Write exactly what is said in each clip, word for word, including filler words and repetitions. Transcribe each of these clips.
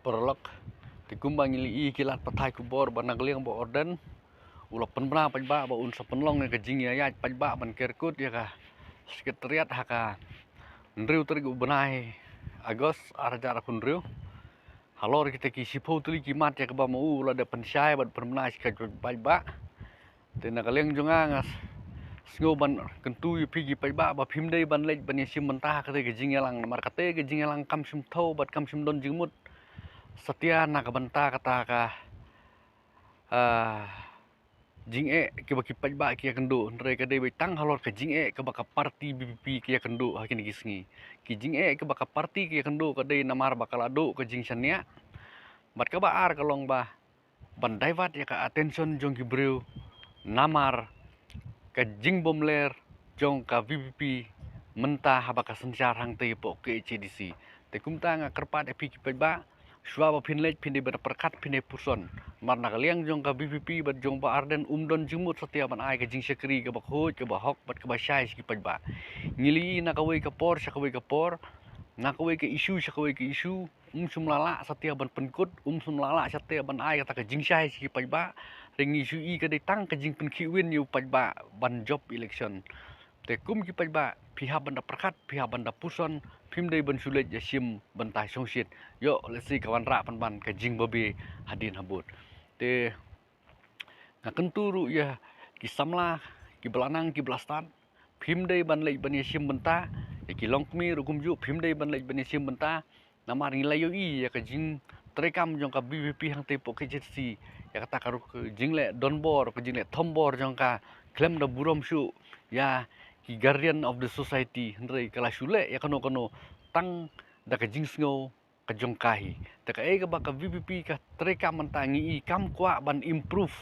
Paralok, te kumba ngi la ïohi ki lad pathai khubor ba na ka liang Bah Ardent u la pynbna paidbah ba un sa pynlong ïa ka jingïaid paidbah ban kerkut ïa ka Secretariat ha ka hynriew tarik u bnai August ar hajar arphew hynriew. Halor kita ki shiphew tylli ki mat ïa kaba ma u u la dep pynshai bad pynbna sha ka paidbah. Te na ka liang jong nga, nga sngew ban kyntu ïa phi ki paidbah ba phim dei ban leit ban ïashim bynta ha kata ka jingïalang, namar kata ka jingïalang kam shym thew bad kam shym don jingmut satia na ka bynta kata ka, ah, jingeh kiba ki paidbah ki ïakynduh, hynrei ka dei beit tang halor ka jingeh kaba ka party V P P ki ïakynduh ha kine ki sngi. Ki jingeh kiba ka party ki ïakynduh ka dei namar ba ka la duh ka jingshaniah. Bad kaba ar ka long ba ban divert ïa ka attention jong ki briew namar ka jingbymler jong ka V P P mynta haba ka synshar hangtei hapoh K H A D C. Te kumta nga kyrpad ïa phi ki paidbah, shuwa ba phin leit phin dei ban pyrkhat, phin dei puson. Namar na ka liang jong ka V P P bad jong Bah Ardent um don jingmut satia ban ai ka jingshakri kaba khuid, kaba hok bad kaba shai sha ki paidbah. Ngi la ïohi na kawei ka por sha kawei ka por, na kawei ka issue sha kawei ka issue, um shym la lah satia ban pynkut, um shym la lah satia ban ai kata ka jingshai sha ki paidbah. Hynrei ngi shu ïohi ka dei tang ka jingpynkhih win ïa u paidbah ban jop election. Te kum ki paidbah, phi hap ban da pyrkhat, phi hap ban da puson, phim dei ban shu leit ïashim bynta shongshit. Ïoh, let's see ka wanrah pynban ka jingbabe hadien habud. Te nga kyntu ruh ïa ki samla kiba la nang kiba la stad, phim dei ban leit ban ïashim bynta. Ïa ki longkmie ruh kumjuh, phim dei ban leit ban ïashim bynta. Namar ngi la ïohi ïa ka jingtreikam jong ka V P P hangtei hapoh K H A D C, ïa kata ka ruh ka jingleh donbor, ka jingleh thombor jong ka, khlem da burom shuh ïa ki guardian of the society, hynrei ka la shu leh ïa kano kano tang da ka jingsngew ka jong ka hi. Te kaei kaba ka V P P ka treikam mynta ngi i kam kwah ban improve,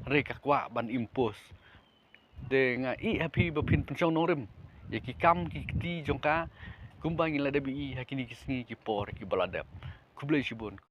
hynrei ka kwah ban impose. Te nga ïohi ha phi ba phin pynshong nongrim ïa ki kam ki kti jong ka kumba ngi la dep ïohi ha kine ki sngi ki por kiba la dep. Khublei shibun.